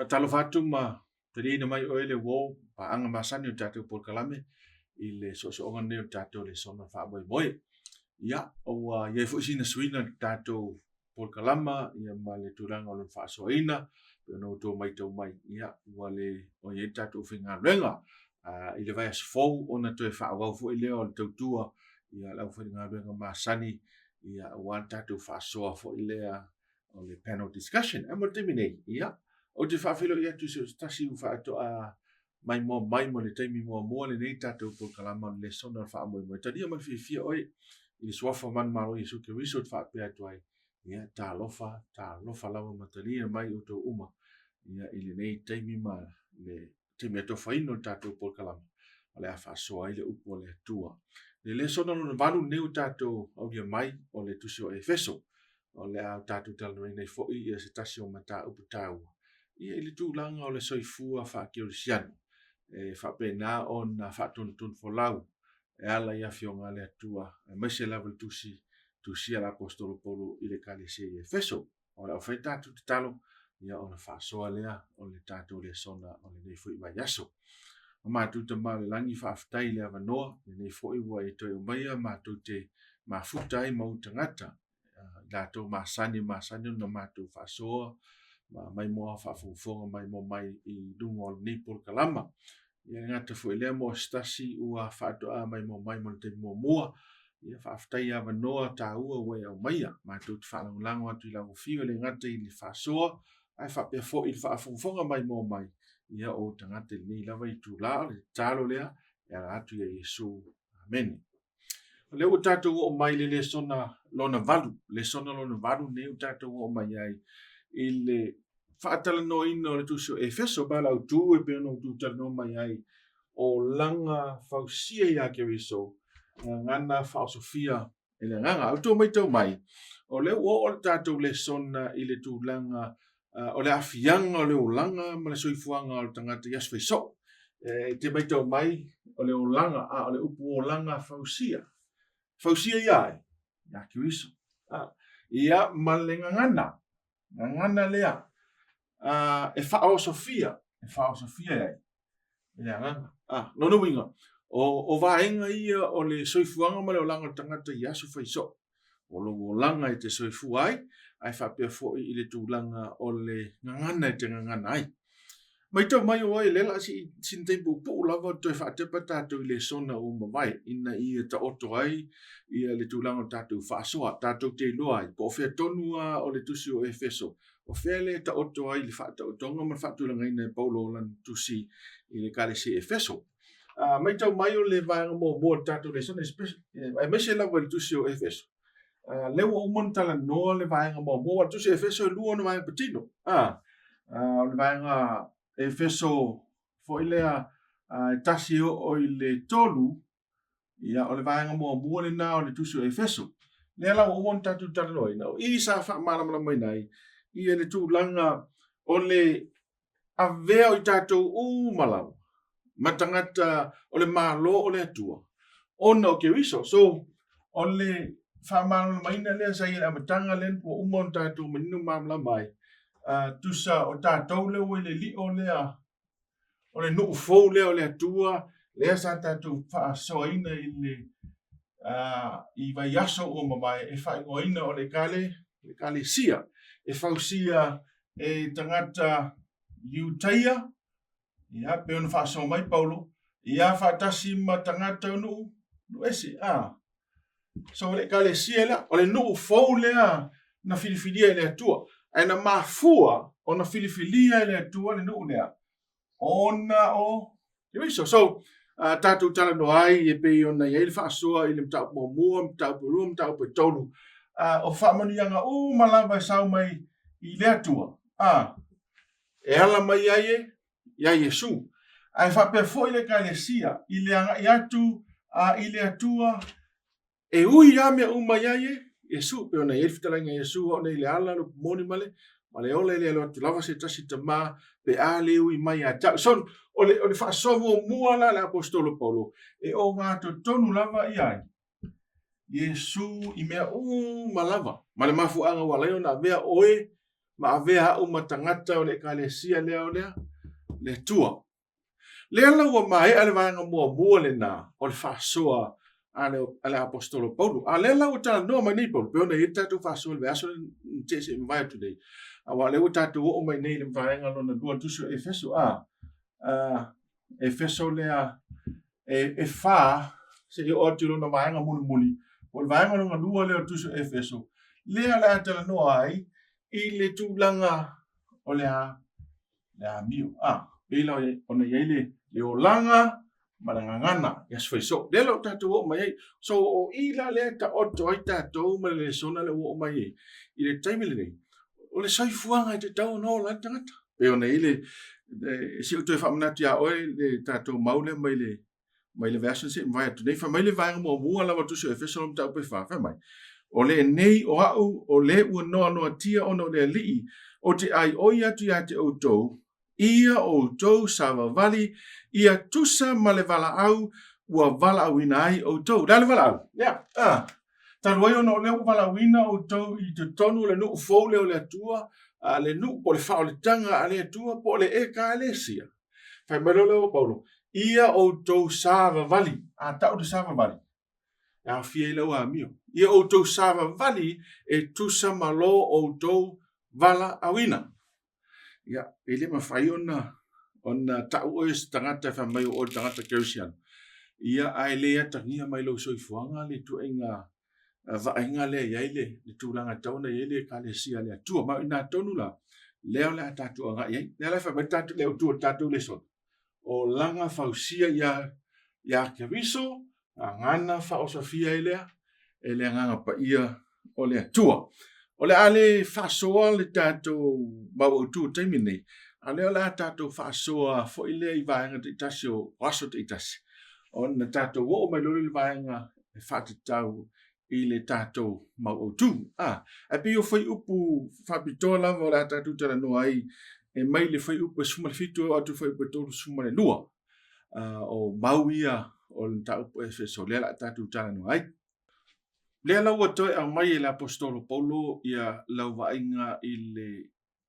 Faatalofa atu ma taliaina mai oe le uo paaga masani o le tatou polokalame i le soosooga lenei o le tatou lesona faamoemoe. Ia, ua i ai foi sina suiga i le tatou polokalama ia ma le tulaga o lona faasoaina, pei ona outou matau mai, ia, ua le o i ai le tatou faigaluega i le vaiaso fou ona toe faaauau foi lea o le tautua ia le aufaigaluega masani ia aua le tatou faasoa foi lea o le panel discussion. Ae mo le taimi nei, ia, ou te faafeiloai atu i so o se tasi ua faatoa maimoa mai mo le taimi muamua lenei tatou polokalama o le lesona o le faamoemoe. Talia ma le fiafia oe i le suafa manumalo o Iesu Keriso ou te faapea atu ai, ia, talofa, talofa lava ma talia mai outou uma ia, i lenei taimi ma le taimi atofaina o le tatou polokalama o le a faasoa ai le upu a le Atua. Le lesona lona valu lenei ua tatou aulia mai o le tusi o Efeso. O le a tatou talanoaina ai foi ia se tasi o mataupu taua ia i le tulaga o le soifua faakerisiano e faapena ona faatonutonu folau e ala i afioga a le Atua aemaise lava le tusi tusia le Aposetolo Paulo i le Ekalesia i Efeso. O le a fai tatou tatalo ia ona faasoa lea o le tatou lesona o lenei foi vaiaso. O matou Tama o le Lagi, faafetai i le avanoa lenei foi ua e toe aumaia matou te mafuta ai ma ou tagata i latou masani masani ona matou faasoa ma maimoa faafogafoga maimoa mai i luga o lenei polokalama. Ia e gata foi lea mo se tasi ua faatoa maimoa mai mo le taimi muamua. Ia faafetai i avanoa taua ua e aumaia. Matou te faalagolago atu i lau afio e le gata i le faasoa ae faapea foi i le faafogafoga maimoa mai ia o ou tagata i lenei lava itula. O le tatalo lea e ala atu ia Iesu. Amene. O lea ua tatou oo mai le lesona lona valu, lesona lona valu nei ua tatou oo mai ai i le faatalanoaina o le tusi o Efeso, ma le autu e pei ona outou talanoa mai ai, o laga fausia ia Keriso, gagana faaosofia e le agaga. A outou matau mai, o lea ua oo le tatou lesona i le tulaga o le aafiaga o le olaga ma le soifuaga o le tagata i aso faisoo. E te matau mai, o le olaga, a o le upu olaga fausia. Fausia ia ai? Ia Keriso. Ia ma le gagana, gagana lea, e faaosofia, e faaosofia ai e le agaga. Lona uiga, o vaega ia o le soifuaga ma le olaga o le tagata i aso faisoo. O lou olaga e te soifua ai, ae faapea foi i le tulaga o le gagana e te gagana ai. Matau mai o ai, lea la sina taimi puupuu lava toe faatepa tatou i lesona ua mavae ina ia taoto ai ia le tulaga o tatou faasoa, tatou te iloa ai po o fea tonu lava o le tusi o Efeso, o fea lea e taoto ai le faataotoga ma le faatulagaina e Paulo o lana tusi i le Ekalesia i Efeso. Matau mai o le vaega muamua o le tatou lesona, aemaise lava i le tusi o Efeso, lea ua uma ona talanoa le vaega muamua, aua o le tusi o Efeso e lua ona vaega patino. O le vaega Efeso foi lea e 1 e oo i le 3, ia, o le vaega muamua lena o le tusi o Efeso. Lea la ua uma ona tatou talanoaina, o i sa faamalamalamaina ai ia le tulaga o le avea o i tatou uma lava ma tagata o le Malo o le Atua ona o Keriso. So, o le faamalamalamaina lea sa i le amataga lea ua uma ona tatou manino ma malamalama ai, tusa o tatou lea ua i le lio lea o le nuu fou lea o le Atua lea sa tatou faasoaina i le i vaiaso ua mavae e faaigoaina o le Ekalesia e fausia e tagata Iutaia, ia, pei ona faasoa mai Paulo, ia faatasi ma tagata o nuu, nuu ese. So, o le Ekalesia lea, o le nuu fou lea na filifilia e le Atua. Ae na mafua ona filifilia e le Atua le nuu lea, ona o Keriso. So, tatou talanoa ai e pei ona i ai le faasoa i le mataupu muamua, mataupu e lua, mataupu e tolu. O faamanuiaga uma lava e sau mai i le Atua, e ala mai ai e ia Iesu. Ae faapea foi le Ekalesia i le agai atu i le Atua E ui lava mea uma ia Iesu, pei ona i ai le fetalaiga a Iesu, o au nei le ala, le upu moni ma le, ma le ola, e le alu atu lava se tasi tama pe a le ui mai ia te au. So, o le, o le faasoa muamua la a le Aposetolo Paulo, e ogatotonu lava ia ai Iesu i mea uma lava, ma le mafuaaga ua ala ai ona avea oe. ma avea au ma tagata o le Ekalesia lea o lea, le Atua. Lea la ua maea le vaega muamua lena o le faasoa a le, a le aposetolo Paulo. A lea la ua talanoa mai nei Paulo, pei ona i ai le tatou faasoa i le vaiaso na tea se i mavae atu nei, aua o lea ua tatou oo mai nei i le vaega lona lua o le Tusi o Efeso, a, a Efeso lea e, e fa seia oo atu i lona vaega mulimuli, po o le vaega lona lua lea o le Tusi o Efeso, lea o le a talanoa ai i le tulaga o le a le amio. A, pei la ona i ai le, le olaga ma le gagana i aso faiso. Lea la ua tatou oo mai ai. So, o i la lea e taoto ai tatou ma le lesona lea ua oo mai ai i le taimi lenei, o le soifuaga e tatau ona ola ai le tagata. Pei ona i ai le, se i ou toe faamanatu ia oe le tatou mau lea mai le mai le vaiaso se i mavae atu nei. Fai mai le vaega muamua lava o le Tusi o Efeso lona mataupu e 4, fai mai, O lenei o au o le ua noanoatia ona o le Alii, ou te aioi atu ia te outou, ia outou savavali, ia tusa ma le valaau ua valaauina ai outou. O le a le valaau? Lea, a, talu ai ona o lea ua valaauina outou i totonu o le nuu fou lea o le Atua, a, le nuu po o le faaolataga a le Atua, po o le Ekalesia. Fai mai loa lea o Paulo, ia outou savavali. A tau le savavali, e aofia ai lau amio. Ia outou savavali e tusa ma lo outou valaauina. Ia, e le mafai ona ona tau oe se tagata e fai mai o oe le tagata Kerisiano. Ia, ae le atagia mai lou soifuaga le ituaiga vaaiga lea i ai le, le tulaga e tatau ona i ai le Ekalesia a le Atua. Ma o i ina tonu la, lea o le a tatou agai ai. Lea la e fai mai le tatou, le autu o le tatou lesona, olaga fausia ia, ia Keriso, gagana faaosofia ai lea, e le Agaga Paia o le Atua. O le a le faasoa le tatou mau autu i le taimi lenei, a o lea o le a tatou faasoa foi lea i vaega taitasi o aso taitasi, ona tatou oo mai loa lea i le vaega e faatatau i le tatou mau autu. A, ae pei o fuaiupu faapitoa lava o le a tatou talanoa ai e mai le fuaiupu e 17 e oo atu i le fuaiupu e 32. O mau ia o le mataupu Efeso lea o le a tatou talanoa ai. Lea la ua toe aumai e le Aposetolo Paulo ia lau vaaiga i le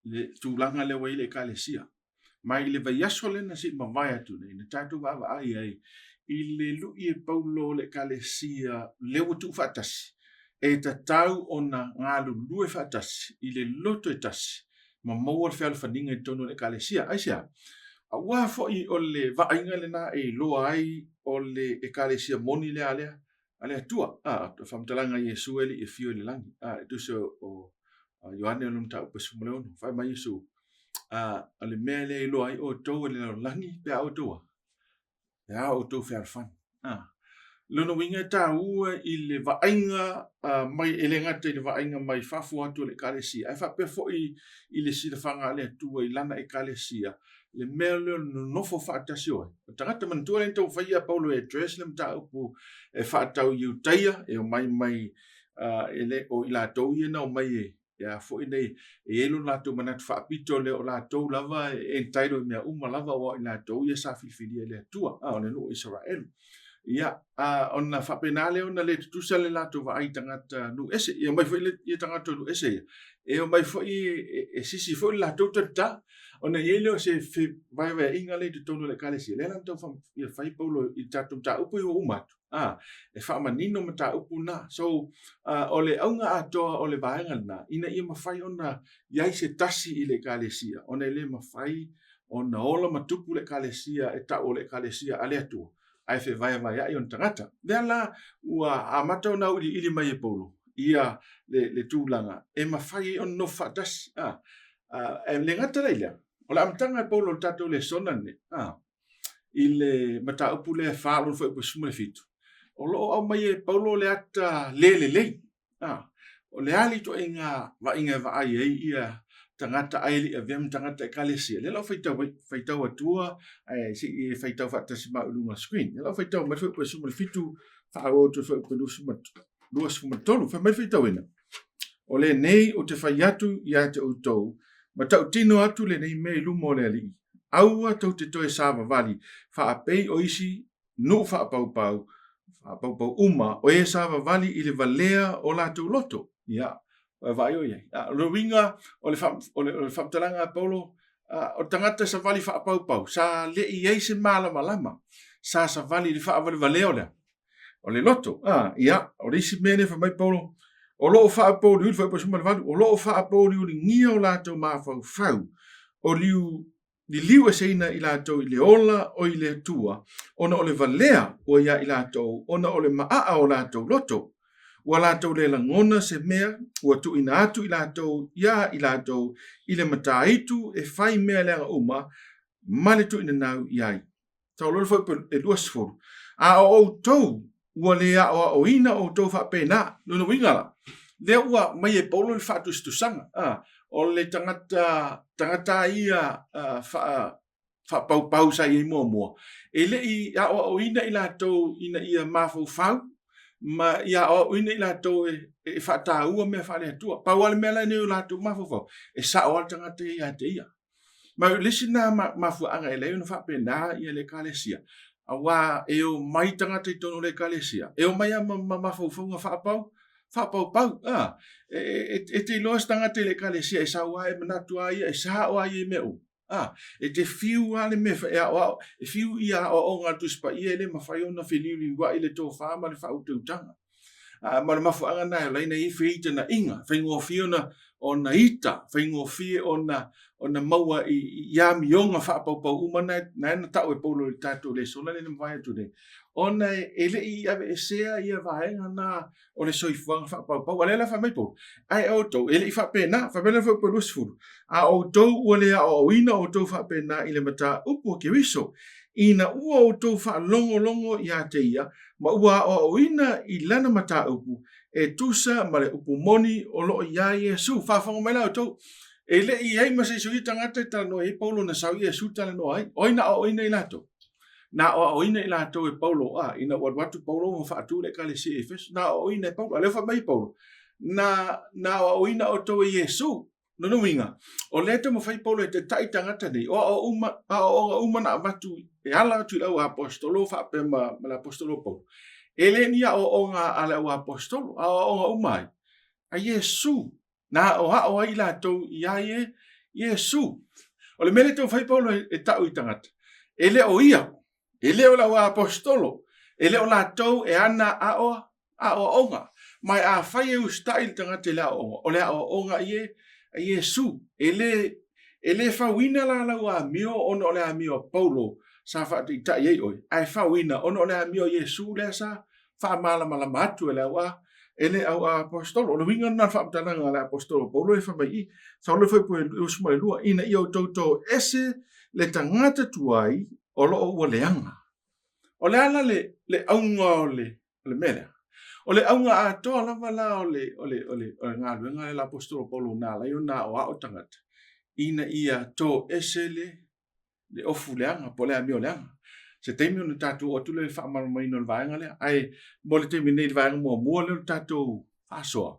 le tulaga lea ua i ai le Ekalesia. Ma i le vaiaso lea na se i mavae atu nei, na tatou vaavaai ai i le lui e Paulo o le Ekalesia lea ua tuufaatasi, e tatau ona galulue faatasi i le loto e tasi ma maua le fealofaniga i totonu o le Ekalesia. Aisea? Aua foi o le vaaiga lena e iloa ai o le Ekalesia moni lea a le a le Atua. A, o le faamatalaga a Iesu e le i afio i le lagi. A, e tusa o Ioane o le mataupu e 16. Fai mai Iesu, a, o le mea lea e iloa ai outou e le lalolagi pe a outou a? Pe a outou fealofani. A, lona uiga e taua i le vaaiga mai, e le gata i le vaaiga mai fafo atu o le Ekalesia, ae faapea foi i le silafaga a le Atua i lana Ekalesia, le mea lea o le nonofo faatasi o ai. O tagata manatua lea na taumafai ia Paulo e address le mataupu e faatatau i Iutaia e omai mai e le, o i latou ia na omai e, e a foi nei, e i ai lo latou manatu faapito lea o latou lava e entitle i mea uma lava aua o i latou ia sa filifilia e le Atua, o le nuu o Isaraelu. Ia, ona faapena lea ona le tutusa le latou vaai i tagata nuu ese. E omai foi ia tagata nuu ese ia, e omai foi e sisi foi le latou talita. Ona i ai lea o se fevaevaeaiga lea i totonu o le Ekalesia, lea la na tau ia fai Paulo i le tatou mataupu ia ua uma atu, e faamanino mataupu na. So, o le auga atoa o le vaega lena, ina ia mafai ona i ai se tasi i le Ekalesia, ona e le mafai ona ola ma tupu le Ekalesia e tau o le Ekalesia a le Atua, ae fevaevaeai ona tagata. Lea la ua amata ona auiliili mai e Paulo ia le tulaga e mafai ai ona nofo faatasi. E le gata la i lea, o le amataga e Paulo o le tatou lesona lenei, i le mataupu lea e 4 lona fuaiupu 17, o lo o aumai e Paulo le ata le lelei. O le a le ituaiga vaaiga e vaai ai ia tagata ae le i avea ma tagata Ekalesia? Lea la ua faitau ai, faitau atua, ae se i e faitau faatasi ma au i luga o le screen. Lea la ua faitau mai le fuaiupu 17, faaauau atu le fuaiupu 23. Fai mai le faitauina, O lenei ou te fai atu ia te outou, ma tautino atu lenei mea i luma o le Alii, aua tou te toe savavali faapei o isi nuu faapaupau, faapaupau uma, o e savavali i le valea o latou loto. Ia, Ua vaai o i ai. O le uiga o le, o le, o le faamatalaga a Paulo, o le tagata e savali faapaupau, sa le i ai se malamalama, sa savali i le faavalevalea o le, o le loto. Ia, o le isi mea lea fai mai Paulo, o lo o faapouliuli, fuaiupu 18, o lo o faapouliuligia o latou mafaufau, o liu liliu eseina i latou i le ola o i le Atua, ona o le valea ua iā i latou, ona o le maaa o latou loto. Ua latou le lagona se mea ua tuuina atu i latou iā i latou i le mataitu e fai mea leaga uma ma le tuuinanau i ai. Sau loa le fuaiupu e 20. A o outou ua le aoaoina outou faapena. Lona uiga la, lea ua mai e Paulo le faatusatusaga. A, o le tagata, tagata ia faa, faapaupau sa i ai muamua, e le i aoaoina i latou ina ia mafaufau ma ia aoaoina i latou e, e faataua mea faale-Atua. Pau lava le mea la e nei o latou mafaufau, e sao lava le tagata ia te ia. Ma o le isi lena mafuaaga e leai ona faapena ia le ekalesia, aua e o mai tagata i totonu o le ekalesia, e o mai lava ma mafaufauga faapau, faapaupau. A, e, e, e te iloa se tagata i le ekalesia e sau lava e manatu lava ia, e sao lava ia i mea uma. A, e te fiu lava le mea e aoao, e fiu ia aoaoga a le Tusi Paia e le mafai ona feliuliuai le tofa ma le faautautaga. Ma le mafuaaga lena e ala ai ona i ai feitanaʻiga, faigofie ona ona ita, faigofie ona ona maua i, i amioga faapaupau uma na, na na tau e Paulo i le tatou lesona lea na mavae atu nei, ona e, e le i aveesea ia vaega na o le soifuaga faapaupau. A lea la fai mai Paulo, ae outou, e le i faapena, fai mai le fuaiupu 20, a outou ua le aoaoina outou faapena i le mataupu a Keriso, ina ua outou faalogologo ia te ia, ma ua aoaoina i lana mataupu e tusa ma le upu moni o lo o iā Iesu. Faafofoga mai la outou, e le i i ai ma se isi o ia tagata e talanoa i ai Paulo na sau Iesu talanoa ai. O ai na aoaoina i latou? Na aoaoina i latou e Paulo, a, ina ua alu atu Paulo ma faatu le ekalesia i Efeso, na aoaoina e Paulo. A lea ua fai mai Paulo, na, na aoaoina outou e Iesu. Lona uiga, o lea e taumafai Paulo e taitai tagata nei, o aoaoga uma na avatu e ala atu i le auaposeitolo faapea ma, ma le aposetolo Paulo. E le ni aoaoga a le auaposetolo, aoaoga uma ai a Iesu, na aoao ai i latou iā ie, Iesu. O le mea lea e taumafai Paulo e, e tau i tagata, e le o ia, e le o le auaposetolo, e le o latou e ana aoa, aoaoga. Ma afai e usitai le tagata i le aoaoga, o le aoaoga i e, a Iesu. E le, e le fauina la lau amio ona o le amio a Paulo sa faataitai ai oe, ae fauina ona o le amio a Iesu lea sa faamalamalama atu e le au a e le au aposetolo. O le uiga lena o le faamatalaga a le aposetolo Paulo e fai mai i, Saulo fuaiupu e 22, ina ia outou toese le tagata tuai o lo o ua leaga. O le a la le, le auga o le, o le mea lea? O le auga atoa lava la o le, o le, o le, o le galuega a le aposetolo Paulo na ala ai ona aoao tagata, ina ia toese le, le ofu leaga po o le amio leaga. Se taimi ona tatou oo atu lea i le faamalamalamaina o le vaega lea. Ae mo le taimi nei i le vaega muamua lea o le tatou faasoa,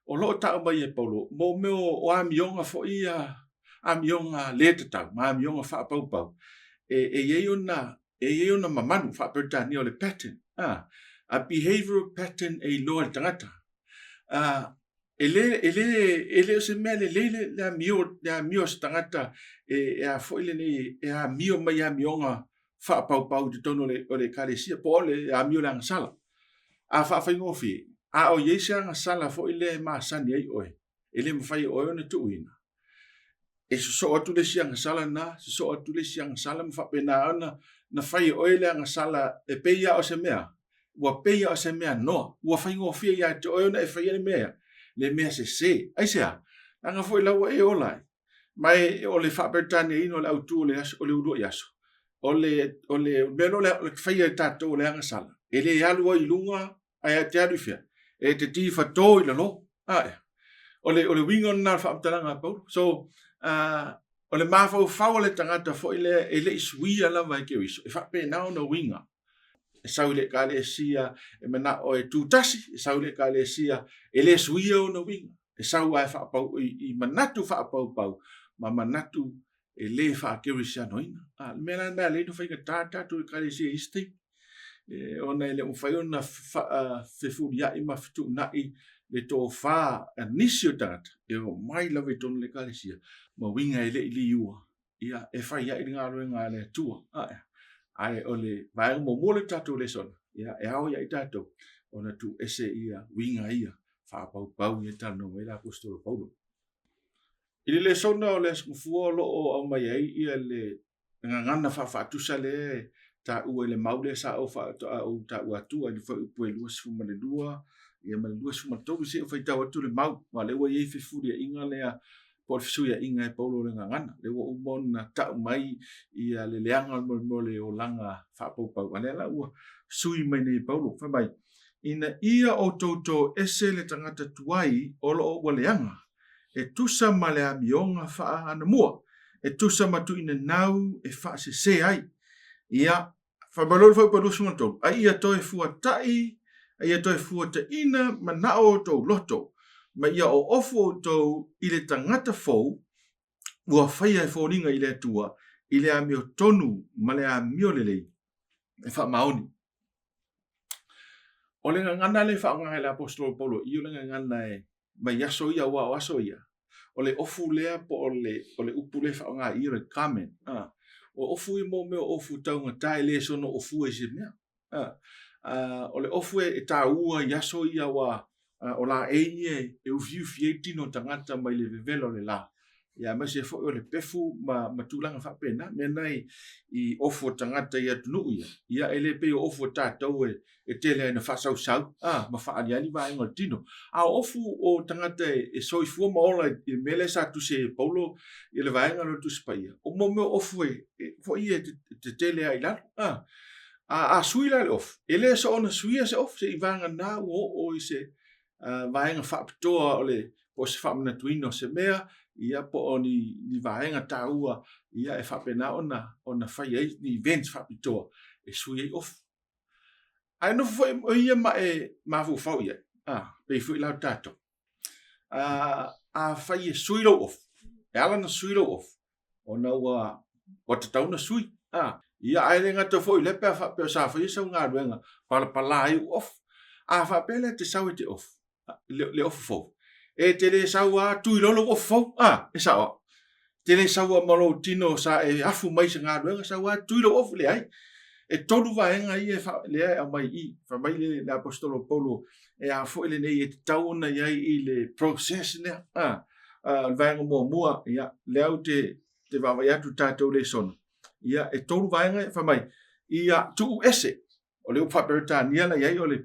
o lo o tau mai e Paulo, mo mea o amioga foi ia, amioga le tatau ma amioga faapaupau, e, e i ai ona e i ai ona mamalu faa-Peretania o le pattern, a, a behavioral pattern e iloa e le tagata. A, e le, e le, e le o se mea lelei le, le amio, le amio a se tagata e, e a foi lenei, e amio mai amioga faapaupau i totonu o le, o le ekalesia, po o le amio le agasala. A faafaigofie, a o i ai se agasala foi lea e masani ai oe, e le mafai e oe ona tuuina. E sosoo atu le isi agasala lena, sosoo atu le isi agasala ma faapena ona na fai e oe le agasala e pei lava o se mea, ua pei lava o se mea noa, ua faigofie ia te oe ona e faia le mea, le mea sese. Aisea? Leaga foi la ua e ola ai. Ma e, o le faa-Peretaniaina o le autu o le aso, o le uluai aso, o le, o le mea lea o le faia e tatou o le agasala, e le alu ai i luga ae te alu i fea? E te tifato i lalo. A, ea. O le, o le uiga lena o le faamatalaga a Paulo. So, o le mafaufau o le tagata foi lea e le i suia lava e Keriso, e faapena ona uiga. E sau i le ekalesia e manao e tutasi, e sau i le ekalesia e le suia ona uiga. E sau lava e faapau, i, i manatu faapaupau ma manatu e le faakerisianoina. A, le mea la lena e ala ai ona faigata le tatou ekalesia i isi taimi. E, ona e le o mafai ona fefulia'i ma fetuunai le tofa a nisi o tagata e omai lava i totonu o le Ekalesia ma uiga e le i liua, ia, e fai ai le galuega a le Atua. Ae o le vaega muamua o le tatou lesona, ia, e ao ia i tatou ona tuuese ia uiga ia faapaupau ia e talanoa mai ai le Aposetolo Paulo. I le lesona o le Aso Gafua o lo o aumai ai ia le gagana faafaatusa lea e taua i le mau lea sa ou faatoa ou taua atua i le fuaiupu e 22 ia ma le 23 se i ou faitau atu le mau, aua o lea ua i ai fefuliaiga lea po o le fesuiaiga e Paulo o le gagana. Lea ua uma ona tau mai ia le leaga o le mea o le olaga faapaupau, a lea la ua sui mai nei e Paulo. Fai mai, Ina ia outou toese le tagata tuai o lo o ua leaga, e tusa ma le amioga faa-anamua, e tusa ma tuuinanau e faasese ai. Ia, fai mai loa le fuaiupu 23, a ia toe fuata'i, a ia toe fuataʻina manao o outou loto, ma ia oofu outou i le tagata fou, ua faia e foliga i le Atua, i le amiotonu ma le amio lelei e faamaoni. O le gagana lea e faaaoga e le Aposetolo Paulo i o le gagana e mai aso ia, aua o aso ia, o le ofu lea po o le, o le upu lea e faaaoga i i o le garment. Ah, o ofu ia mo mea o ofu taugata e le soona ofua i se mea. Ah, ah, o le ofu e, e taua i aso ia aua ah, o laei ia e ufiufi ai tino o tagata mai le vevela o le la. Ia aemaise foi o le pefu ma, ma tulaga faapena. Mea na i, i ofu o tagata i atunuu ia, ia e le pei o ofu o tatou e, e tele ai ina faasausau a, ma faaaliali vaega o le tino. A o ofu o tagata e, e soifua ma ola i le mea lea sa tusi ai e Paulo i le vaega lea o le Tusi Paia, o mo mea o ofu e, e, foi ia e tetele lava i lalo. A, a, a sui la le ofu, e le soona suia se ofu seia vagana ua oo i se uh, vaega faapitoa o le po o se faamanatuina o se mea, ia po o ni, ni vaega taua ia e faapena ona, ona fai ai ni events faapitoa e sui ai ofu. Ae nofo foi o ia ma e mafaufau i ai, a, pei foi la o tatou. A, afai e sui lou ofu, e ala ona sui lou ofu, ona ua, ua tatau ona sui. A, ia ae le gata foi i lea pe a faapea sa faia sau galuega palapala ai ou ofu. A faapea la e te sau e te ofu, le, le ofu fou, e te le sau a tui loa lou ofu fou, a, e sao. Te le sau a ma lou tino sa e afu mai se galuega, sau a tui lou ofu, leai. E tolu vaega ia e fa, lea e aumai i i. Fai mai le, le Aposetolo Paulo, e a foi lenei e tatau ona i ai i le process lea. A, a, o le vaega muamua, ia, lea ou te, te vaavaai atu i tatou lesona. Ia, e tolu vaega, fai mai, ia tuu ese. O le upu faa-Peretania la i ai o le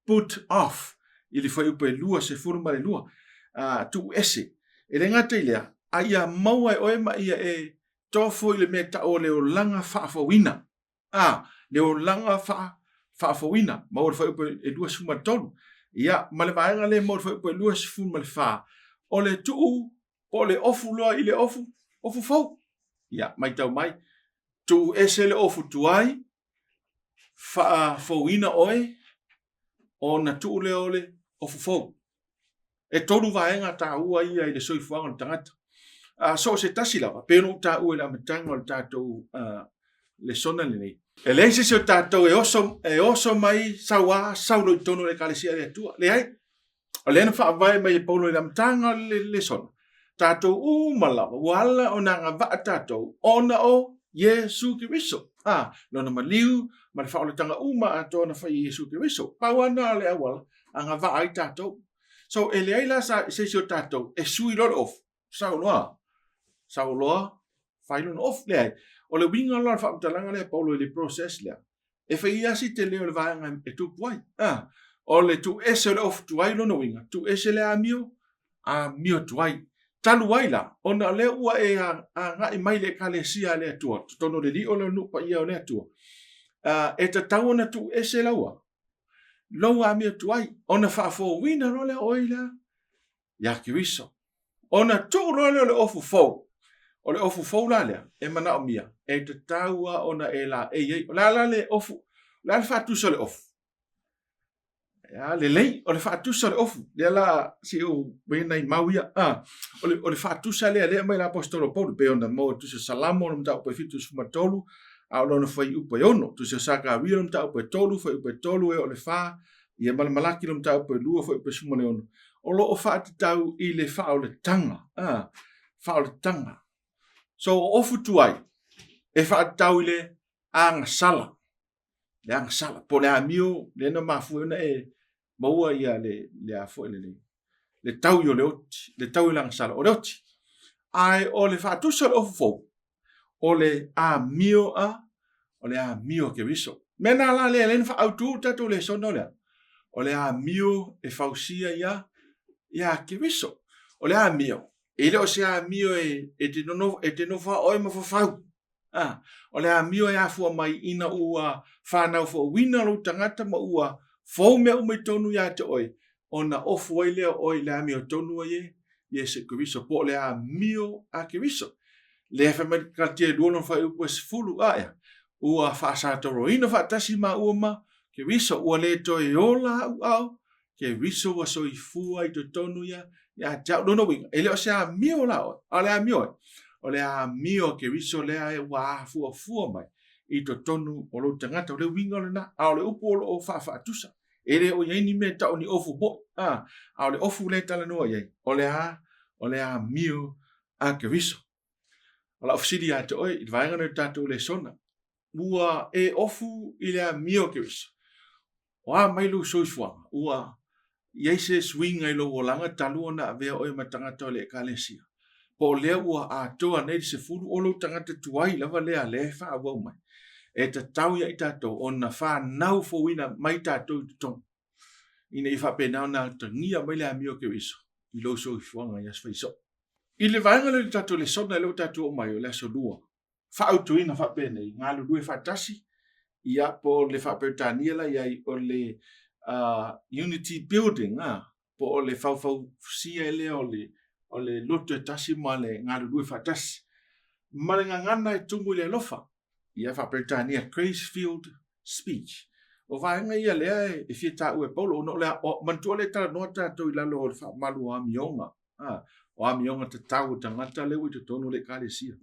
put off i le fuaiupu e 22, tuu ese. E le gata i lea, a ia maua e oe ma ia e tofo i le mea e tau o le olaga faafouina. A, le olaga faa, faafouina, maua le fuaiupu e 23. Ia, ma le vaega lea maua le fuaiupu e 24, o le tuu po o le ofu loa i le ofu, ofu fou. Ia, matau mai, tuu ese le ofu tuai, faafouina oe ona tuu lea o le ofu fou. E tolu vaega taua ia i le soifuaga o le tagata. A so o se tasi lava, pei ona ou taua i le amataga o le tatou uh, lesona lenei. E leai se isi o tatou e oso, e oso mai sau a sau loa i totonu o le Ekalesia a le Atua. Leai. O lea na faavae mai e Paulo i le amataga o le lesona, tatou uma lava ua ala ona agavaa tatou ona o Iesu Keriso. A, lona maliu ma le faaolataga uma atoa na fai e Iesu Keriso. Pau lava na o le auala agavaa ai tatou. So, e leai la sa, se isi o tatou e sui loa le ofu, sau loa, sau loa, fai lona ofu. Leai. O le uiga la o le faamatalaga lea a Paulo i le process lea, e fai lava si tele o le vaega e tupu ai. A, o le tuuese o le ofu tuai lona uiga, tuuese le amio, amio tuai. Talu ai la, ona o lea ua e agai mai i le Ekalesia a le Atua, totonu o le lio o le nuu paia o le Atua, e tatau ona tuuese laua, lou amio tuai, ona faafouina loa lea o oe lea ia Keriso. Ona tuu loa lea o le ofu fou. O le ofu fou la lea e manaomia, e tatau lava ona e laei ai. O le a la le ofu? O le a le faatusa o le ofu? Ia, lelei, o le faatusa o le ofu. Lea la se i ou vaai nai mau ia. Ah, o le, o le faatusa lea, lea e aumai le Aposetolo Paulo, pei ona maua i le Tusi o Salamo, le mataupu e 73, a o lona fuaiupu e 6. Tusi o Sakaria, le mataupu e 3, fuaiupu e 3 e oo i le 4. Ia ma le Malaki le mataupu e 2 fuaiupu e 16, o lo o faatatau i le faaolataga, a, faaolataga. So, o ofu tuai e faatatau i le agasala, le agasala, po o le amio lea na mafua ai ona e maua ia le, le a foi le, le taui o le oti, le taui o le agasala o le oti. Ae o le faatusa o le ofu fou, o le amio a, o le amio a Keriso. Mea na la lea, lea na faaautu le tatou lesona o lea. O le amio e fausia ia, ia Keriso. O le amio, e le o se amio e, e te nonofo, e te nofo oe ma fafau. A, o le amio e afua mai ina ua whanau fouina lou tagata ma ua fou mea uma i tonu ia te oe, ona ofu ai lea o oe i le amio tonu a ie, Iesu Keriso, po o le amio a Keriso. Lea fai mai le Kalatia e 2 lona fuaiupu e 10, a ea, ua faasatoroina faatasi maua ma Keriso, ua le toe ola a'u ao, Keriso ua soifua i totonu ia, ia te a'u. Lona uiga, e le o se amio la oe, a o le amio e, o le amio a Keriso lea e ua afuafua mai i totonu o lou tagata. O le uiga lena, a o le upu o lo o faafaatusa. E le o i ai ni mea e tau ni ofu moʻi, a, a o le ofu lea e talanoa i ai, o le a, o le amio a Keriso. O lau fesili ia te oe i le vaega nei o le tatou lesona, ua e ofu i le amio a Keriso? O a mai lou soifuaga? Ua i ai se suiga i lou olaga talu ona avea oe ma tagata o le Ekalesia? Po o lea ua atoa nei le 10 o lou tagata tuai lava lea lea e faaauau mai? E tatau ia i tatou ona fanau fouina mai tatou i totonu, ina ia faapena ona atagia mai le amio a Keriso i lou soifuaga i aso faisoo. I le vaega lea o le tatou lesona lea ua tatou oo mai o le aso Lua, faaautuina faapenei, galulue faatasi, ia, po o le faa-Peretania la i ai o le unity building, a, po o le faufausia lea o le, o le loto e tasi ma le galulue faatasi. Ma le gagana e tumu i le alofa, ia faa-Peretania grace filled speech. O vaega ia lea e fia taua e Paulo, ona o le, o, manatua lea e talanoa tatou i lalo o le faamalu o amioga, a, o amioga tatau o tagata lea ua i totonu o le Ekalesia.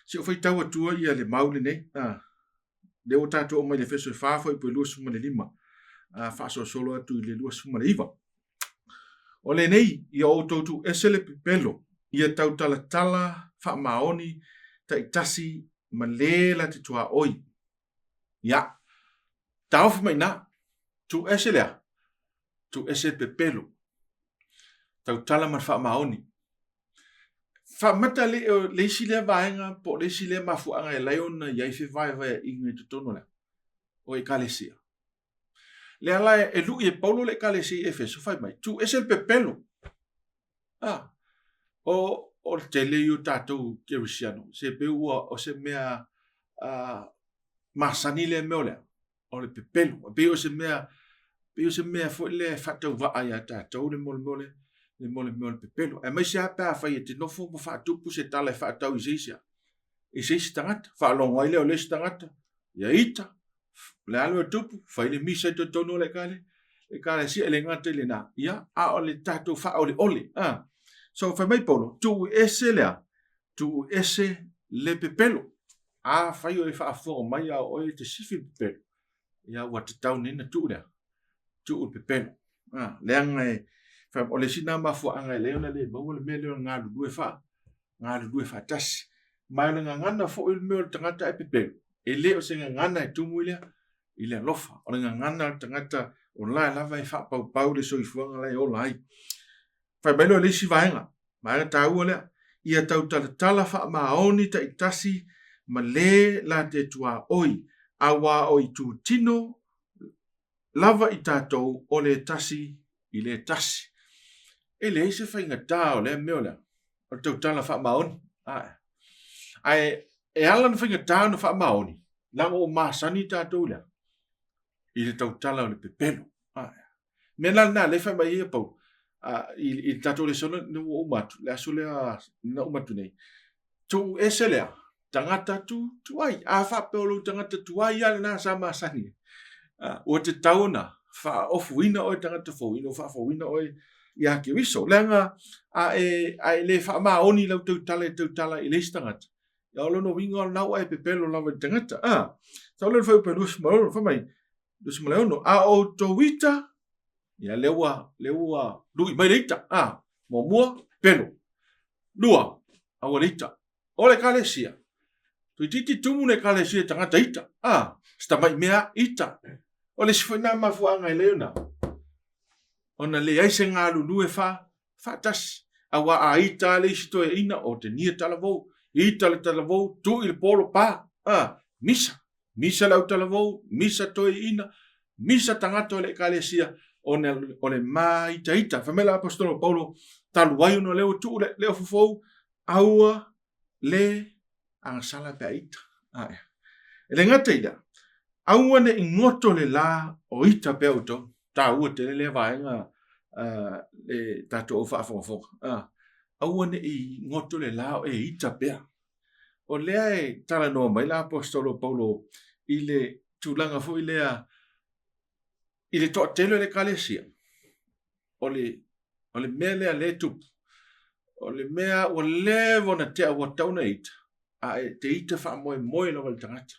Se i ou faitau atua ia le mau lenei, a, lea ua tatou oo mai le Efeso e 4 fuaiupu e 25, a, faasolosolo atu i le 29. O lenei, ia outou tuuese le pepelo, ia tautalatala faamaoni taitasi ma le la te tuaoi. Ia, taofi mai i ina, tuuese le a? Tuuese le pepelo, tautala ma le faamaoni. Faamata le, le isi lea vaega po o le isi lea mafuaaga e ala ai ona i ai fevaevaeaiga i totonu o le o Ekalesia. Lea la e lui e Paulo le Ekalesia i Efeso, fai mai, tuuese le pepelo. Ah, o, o le tele i o tatou kerisiano, se pei ua o se mea uh, masani lea mea o lea, o le pepelo. E pei o se mea, pei o se mea foi lea e faatauvaa ia tatou le mea o le, le mea o le mea o le pepelo. Aemaise lava pe afai e te nofo ma faatupu se tala e faatau i se isi, i se isi tagata. Faalogo ai lea o le isi tagata, ia ita, le a le mea tupu, fai le misa i totonu o le ekale, ekalesia, e le gata i lena, ia, a o le tatou faaoleole. Ah. So, fai mai Paulo, tuu ese lea, tuu ese le pepelo. Afai o e faafofoga mai a o oe e te sifi le pepelo, ia ua tatau nei na tuu lea, tuu le pepelo. Ah, leaga e, o le isi na mafuaaga e leai ona le maua le mea lea o le galulue faa, galulue faatasi. Ma o le gagana foi le mea o le tagata e pepelo, e le o se gagana e tumu i le, i le alofa. O le gagana o le tagata o la e lava e faapaupau le soifuaga la e ola ai. Fai mai lea o le isi vaega, vaega taua lea, ia tautalatala faamaoni taitasi ma le la te tuaoi, auā o itutino lava i tatou o le tasi i le tasi. E leai se faigatā o lea mea o lea, o le tautala faamaoni. Ae, ae e ala ona faigatā ona faamaoni, leaga ua masani tatou i le a? I le tautala o le pepelo. Ae, mea la lena lea e fai mai ai e Paulo, i, i le tatou lesona na ua uma atu, le aso lea na uma atu nei, tuu ese lea, tagata tu, tuai. A faapea o lou tagata tuai lava lena sa masani, ua tatau ona faaofuina oe tagata fou, ina ua faafouina oe ia Keriso. Leaga a e, a e le faamaoni lau tautala e tautala i le isi tagata, ia o lona uiga o lena ua e pepelo lava i le tagata. A, sa o lea le fuaiupu e 26, fai mai, 26, a o outou ita, ia lea ua, lea ua lui mai le ita, a, muamua, pelo, lua, aua le ita. O le ekalesia, toeitiiti tumu le ekalesia i tagata ita, a, si tamai mea ita. O le isi foi na mafuaaga e lea ona, ona leai se galulue fa, faatasi. Aua a ita lava le isi toeaina, otegia talavou, ita le talavou, tuu i le polo pa, a, misa. Misa le autalavou, misa toeaina, misa tagata o le ekalesia, ona o le māitaita. Fai mai le Aposetolo Paulo, talu ai ona o lea ua tuu le, le ofofou, aua le agasala pe a ita. Ae. E le gata i lea, aua ne i goto le la o ita pea outou. Taua tele lea vaega uh, le tatou au faafogafoga. Uh, aua ne i goto le la o e ita pea. O lea e talanoa mai la Apostolo Paulo i le tulaga foi lea i le toatele o le ekalesia. O le, o le mea lea lea e tupu, o le mea ua leva ona tea ua tatau ona ita, a e te ita faamoemoe lava i le tagata.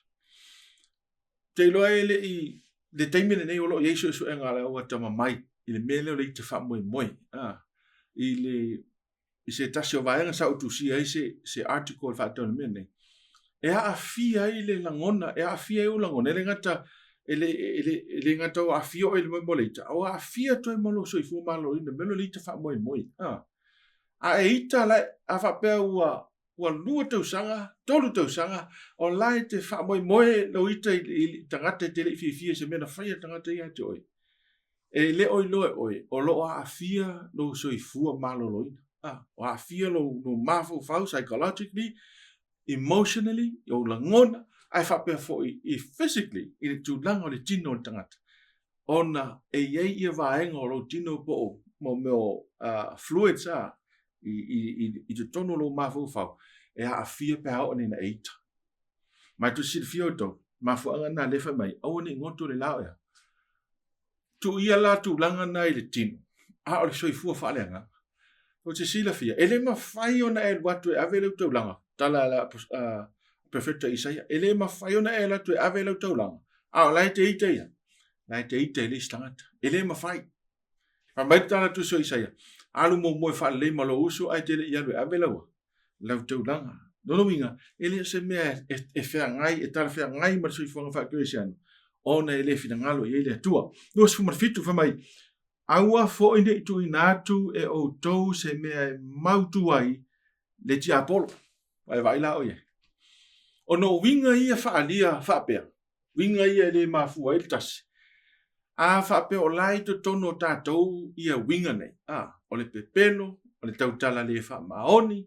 Te iloa e le i, le taimi lenei o lo o i ai suesuega a le au atamamai i le mea lea o le ita faamoemoe. A, i le i se tasi o vaega sa ou tusia ai se, se article e faatau i le mea nei, e aafia ai le lagona, e aafia ai ou lagona, e le gata, e le, e le, e le gata o aafia oe i le moemoe o le ita, a o aafia atu ai ma lou soifua maloloina, mea o le ita faamoemoe. A, a e ita la, a faapea ua, ua 2 tausaga, 3 tausaga, o la e te faamoemoe lou ita i, i tagata e te le i fiafia i se mea na faia e le tagata ia te oe. E le o iloa e oe, o lo o aafia lou soifua maloloina. Ah, o aafia lou, lou mafaufau psychologically, emotionally, ou lagona, ae faapea foi i physically, i le tulaga o le tino o le tagata. Ona e i ai ia vaega o lou tino po o mo mea o fluids a, i, i, i, i totonu o lou mafaufau, e aafia pe a oo nei ina e ita. Ma e toe silafia outou, mafuaaga na lea fai mai, aua ne i goto le la o ea. Tuu ia la tulaga na i le tino, a o le soifua faaleagaga. Tou te silafia, e le mafai ona e alu atu e ave lau taulaga, tala a le Perofeta Isaia, e le mafai ona e alu atu e ave lau taulaga, a o la e te ita ia, la e te ita i le isi tagata. E le mafai. Fai mai le tala tusi o Isaia, alu muamua e faalelei ma lou uso ae te le i alu e ave lau, lau taulaga. Lona uiga, e le o se mea e, e feagai, e talafeagai ma le soifuaga faakerisiano, ona e le finagalo i ai le Atua. 27 fai mai, Aua foi ne i tuuina atu e outou se mea e mautu ai le tiapolo. Ae vaai la oe. Ona o uiga ia faaalia faapea, uiga ia e le mafua ai le tasi. A faapea o la i totonu o tatou ia uiga nei, a, o le pepelo, o le tautala le faamaoni,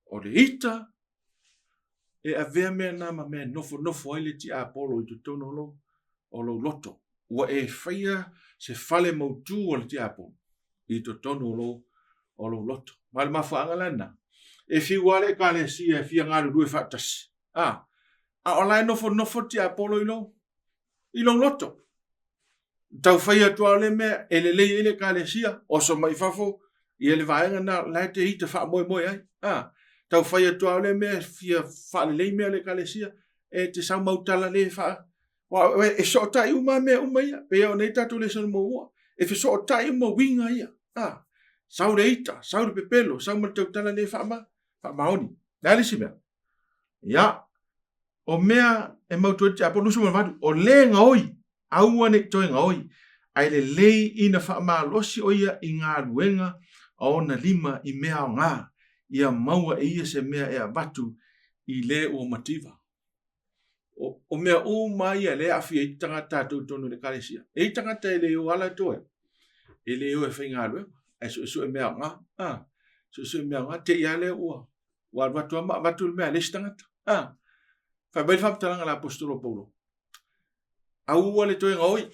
o le ita, e avea mea na ma mea e nofonofo ai le tiapolo i totonu o lou, o lou loto. Ua e faia se fale mautu o le tiapolo i totonu o lou, o lou loto. Ma le mafuaaga la lena, e fiu lava le ekalesia e fia galulue faatasi, a, a o la e nofonofo le tiapolo i lou, i lou loto. Tau fai atu lava o le mea e lelei ai le ekalesia, oso mai fafo, ia le vaega na la e te ita faamoemoe ai. A, tau fai atu lava o le mea e fia faalelei mea o le ekalesia, e te sau mautala le faa... E sootai uma mea uma ia, pei o nei tatou lesona muamua. E fesootai uma uiga ia. A, sau le ita, sau le pepelo, sau ma le tautala le faama, faamaoni. Le a le isi mea? Ia, o mea e mautu ai le tiapolo, 28, o le gaoi, aua ne i toe gaoi, ae lelei ina faamalosi o ia i galuega a ona lima i mea aoga, ia maua e ia se mea e avatu i le ua mativa. O, o mea uma ia lea e aafia ai tagata tatou i totonu o le ekalesia. E i tagata e le o ala toe, e le o e faigaluega, ae suesue mea aoga. Ah, suesue mea aoga, te i lava lea ua, ua alu atu lava ma avatu le mea a le isi tagata. Ah, fai mai le faamatalaga a le Aposetolo Paulo, aua le toe gaoi.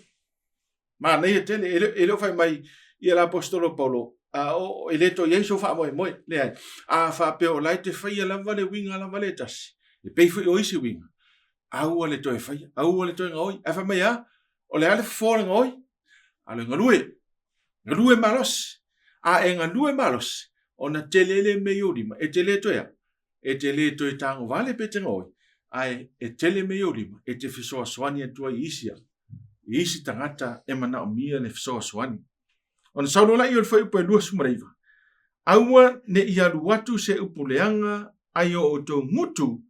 Manaia tele, e le, e le o fai mai ia le Aposetolo Paulo, a, o, e le toe i ai sou faamoemoe. Leai, a faapea o la e te faia lava le uiga lava le tasi, e pei foi o isi uiga, aua le toe faia, aua le toe gaoi. Ae fai mai a, o le a le fofo o le gaoi? A o le galue, galue malosi. A e galue malosi, ona tele le mea i ou lima, e te le toe a, e te le toe tagovale pe te gaoi, ae e tele mea i ou lima, e te fesoasoani atu ai i isi a. i isi tagata e manaomia le fesoasoani. Ona saunoa laia o le fuaiupu e 29, Aua ne i alu atu se upu leaga ai o outou gutu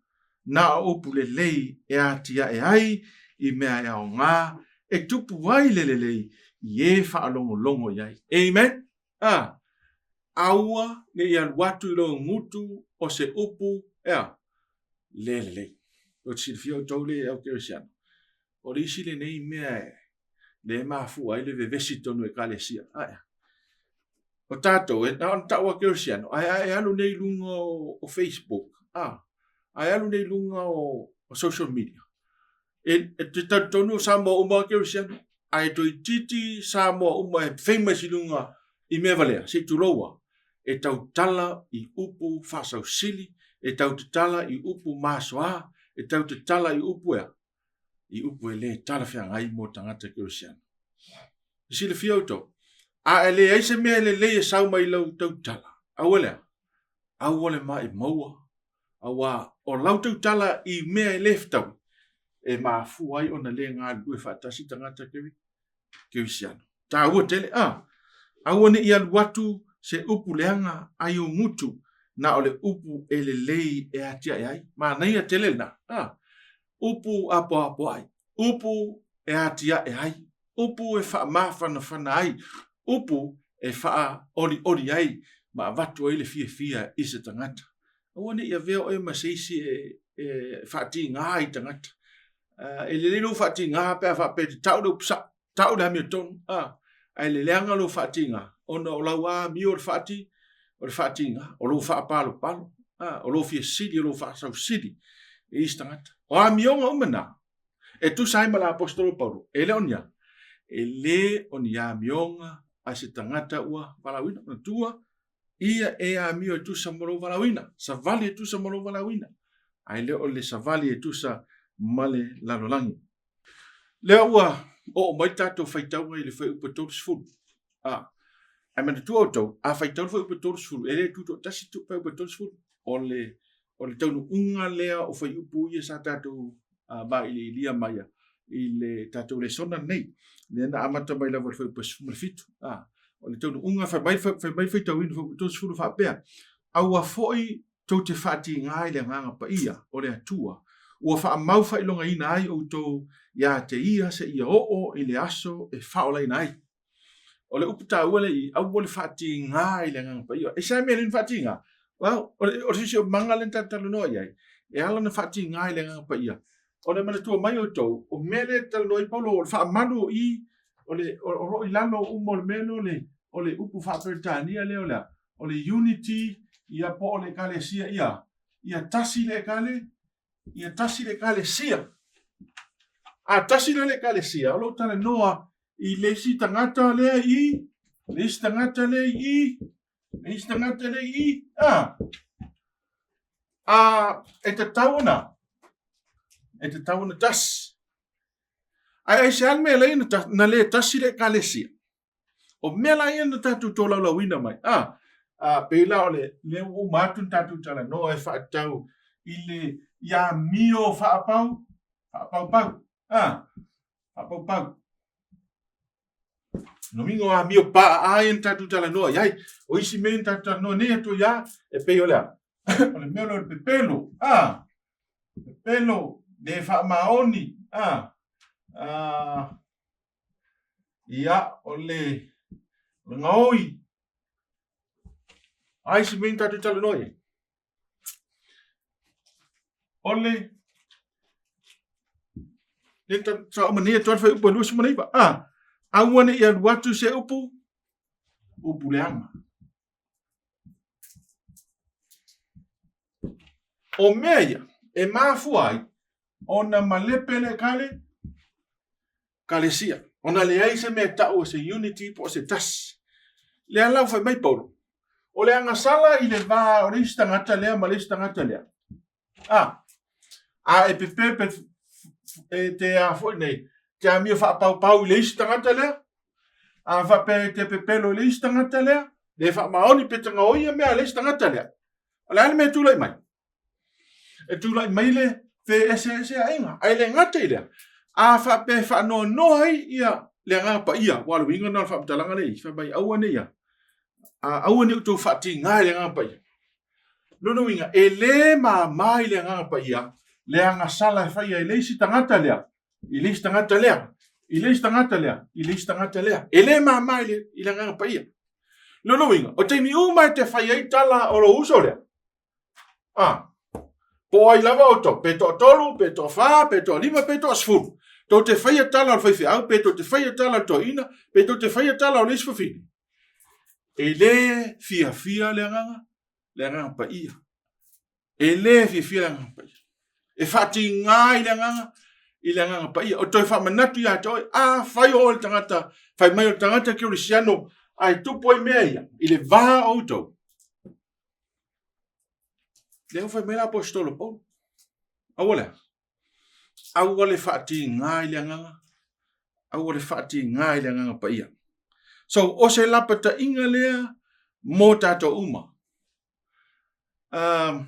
na o upu lelei e atiae ai i mea e aoga e tupu ai le lelei i e faalogologo i ai. Amen. A. Aua ne i alu atu i lou gutu o se upu ea le lelei. Ou te silafia outou le au kerisiano. O le isi lenei mea e le mafua ai le vevesi i totonu o ekalesia. Ae, o tatou, e na ona tau a kerisiano, ae a e alu nei i luga o Facebook, a, a e alu nei i luga o social media, e te talitonu o Samoa uma a kerisiano, ae toeitiiti Samoa uma e famous i luga i mea valea, se i tulou a, e tautala i upu faasausili, e tautatala i upu masoa, e tautatala i upu ea, i upu e le talafeagai mo tagata kerisiano. E silafia outou, a e leai se mea e lelei e sau mai lau tautala, aua lea, aua le maʻimau, auā o lau tautala i mea e le fetaui, e mafua ai ona le galulue faatasi tagata kerisiano. Taua tele, a, aua ne i alu atu se upu leaga ai ou gutu, na o le upu e lelei e atiae ai. Manaia tele lena, a, upu apoapoai, upu e atiae ai, upu e faamafanafana ai, upu e faaolioli ai ma avatu ai le fiafia i se tagata. Aua ne i avea oe ma se isi e faatiga i tagata. E lelei lou faatiga pe a faapea e te tau le upu sao, tau le amiotonu, ae le leaga lou faatiga ona o lau amio o le faati, o le faatiga, o lou faapalopalo, o lou fia sili, o lou faasausili i isi tagata. O amioga uma na, e tusa ai ma le aposetolo Paulo, e le o ni a? E le o ni amioga a se tagata ua valaauina. Manatua, ia e amio e tusa ma lou valaauina, savali e tusa ma lou valaauina, ae le o le savali e tusa ma le lalolagi. Lea ua oo mai le tatou faitauga i le fuaiupu e 30. A, ae manatua outou, a faitau le fuaiupu e 30, e le tutoatasi le fuaiupu e 30. O le, o le taunuuga lea o fuaiupu ia sa tatou vailiilia mai i le tatou lesona lenei. Lea na amata mai lava i le fuaiupu e 17. A, o le taunuuga, fai mai, fai mai le faitauina fuaiupu 30 faapea, Aua foi tou te faatiga i le Agaga Paia o le Atua, ua faamau faailogaina ai outou iā te ia seia oo i le aso e faaolaina ai. O le upu taua lea i aua le faatiga i le Agaga Paia. E se mea le faatiga? Well, o le siosiomaga lea na tatou talanoa i ai, e ala ona faatiga i le Agaga Paia, ona e manatua mai outou, o mea lea e talanoa ai Paulo, o le faamalu o i, o le, o lo o i lalo uma o le mea lea o le upu faa-Peretania lea o le a? O le unity, ia po o le ekalesia, ia, ia tasi le ekale, ia tasi le ekalesia. A tasi la le ekalesia, o lou talanoa i le isi tagata lea i, le isi tagata lea i, le isi tagata lea i, a, a, e tatau ona, e tatau ona tasi. Ae aisea le mea e ala ai na le tasi le ekalesia? O mea la ia na tatou tolaulauina mai, a, a pei la o le lea ua uma atu na tatou talanoa e faatatau i le i amio faapau, faapaupau, a, faapaupau. No uiga o amio paaa ia na tatou talanoa i ai. O isi mea na tatou talanoa nei atu ia, e pei o le a? O le mea lea o le pepelo, a, pepelo, le faamaoni, a, a, Ia, o le gaoi. Ai se mea tatou talanoa i ai. O le le sa o mania tuan fai upu e 29. Ah, aua ne i alu atu se upu, upu leaga. O mea ia e mafua ai ona malepe le kale, kalesia, ona leai se mea e tau o se unity po o se tasi. Lea la ua fai mai Paulo, o le agasala i le va o le isi tagata lea ma le isi tagata lea. A, a e pepe pe e te a foi nei, te amio faapaupau i le isi tagata lea, a faapea e te pepelo i le isi tagata lea, le faamaoni pe te gaoia mea a le isi tagata lea. O le a le mea e tulai mai? E tulai mai le feeseeseaiga. Ae le gata i lea, A faapea e faanoanoa ai ia le Agaga Paia, aua o le uiga lena o le faamatalaga lea e i ai, fai mai, aua ne i a, aua ne i outou faatiga i le Agaga Paia. Lona uiga, e le mama i le Agaga Paia le agasala e faia e le isi tagata lea, i le isi tagata lea, i le isi tagata lea, i le isi tagata lea. E le mama i le, i le Agaga Paia. Lona uiga, o taimi uma e te fai ai tala o lou uso lea, a, po o ai lava outou, pe toatolu, pe toafa, pe toalima, pe toasefulu, tou te faia tala o le faifeau, pe tou te faia tala o le toeaina, pe tou te faia tala o le isi fafine, e le fiafia le agaga, le agaga paia. E le fiafia le agaga paia. E faatiga i le agaga, i le agaga paia. O toe faamanatu ia te oe, afai o oe le tagata, fai mai o le tagata kerisiano, ae tupu ai mea ia, i le va o outou. Lea ua fai mai le aposetolo Paulo. Aua le a? Aua le faatiga i le agaga, aua le faatiga i le agaga paia. So, o se lapataiga lea mo tatou uma. Um,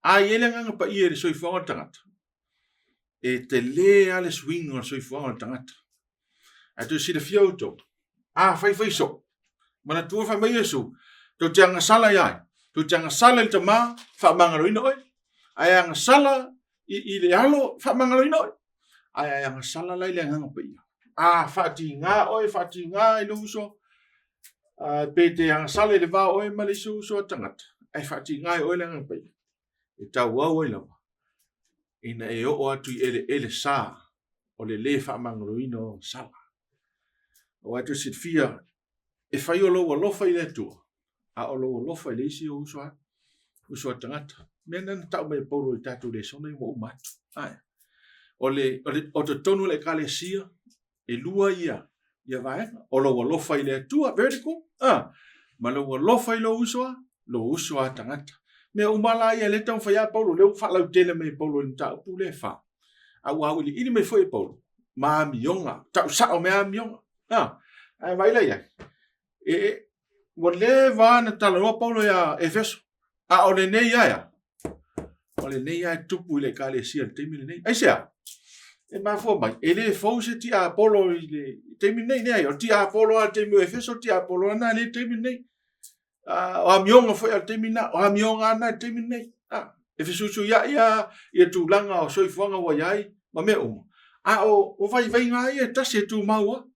a i ai le agaga paia i le soifuaga o le tagata, e tele lava le suiga o le soifuaga o le tagata. Ae toe silafia outou, a fai fai soo, manatua fai mai Iesu, tou te agasala ia ai, tou te agasala i le tama, faamagaloina oe, ae agasala i, i le alo, faamagaloina oe, ae agasala la i le agaga paia. A faatiga oe, faatiga i lou uso, pe te agasala i le va o oe ma le isi uso a tagata, ae faatiga e oe le agaga paia. E tauau ai lava, ina e oo atu i eleele sa o le lē faamagaloina o sala. Aua e toe silafia, e fai o lou alofa i le Atua, a o lou alofa i le isi ou uso a, uso a tagata. Mea lena na tau mai e Paulo i tatou lesona ia ua uma atu. Ae, o le, o le, o totonu o le Ekalesia, e lua ia, ia vaega. O lou alofa i le Atua, vertical, ah, ma lou alofa i lou uso a, lou uso a tagata. Mea uma la ia lea e taumafai a Paulo, lea ua faalautele mai e Paulo i le mataupu lea e fa. A ua auiliili mai foi e Paulo, ma amioga, tau sao mea amioga. Ah, ae vaai la i ai. E, e, ua leva ona talanoa Paulo ia Efeso, a o lenei ae a? O lenei lava e tupu i le ekalesia i le taimi lenei. Aisea? E mafua mai, e le fou se tiapolo i le taimi lenei, leai, o le tiapolo lava i le taimi o Efeso, o le tiapolo lava lena i le taimi lenei. O amioga foi a le taimi lena, o amioga lava lena i le taimi lenei. E fesuisuiai lava ia tulaga o soifuaga ua i ai ma mea uma, a o vaivaiga lava ia e tasi e tumau lava.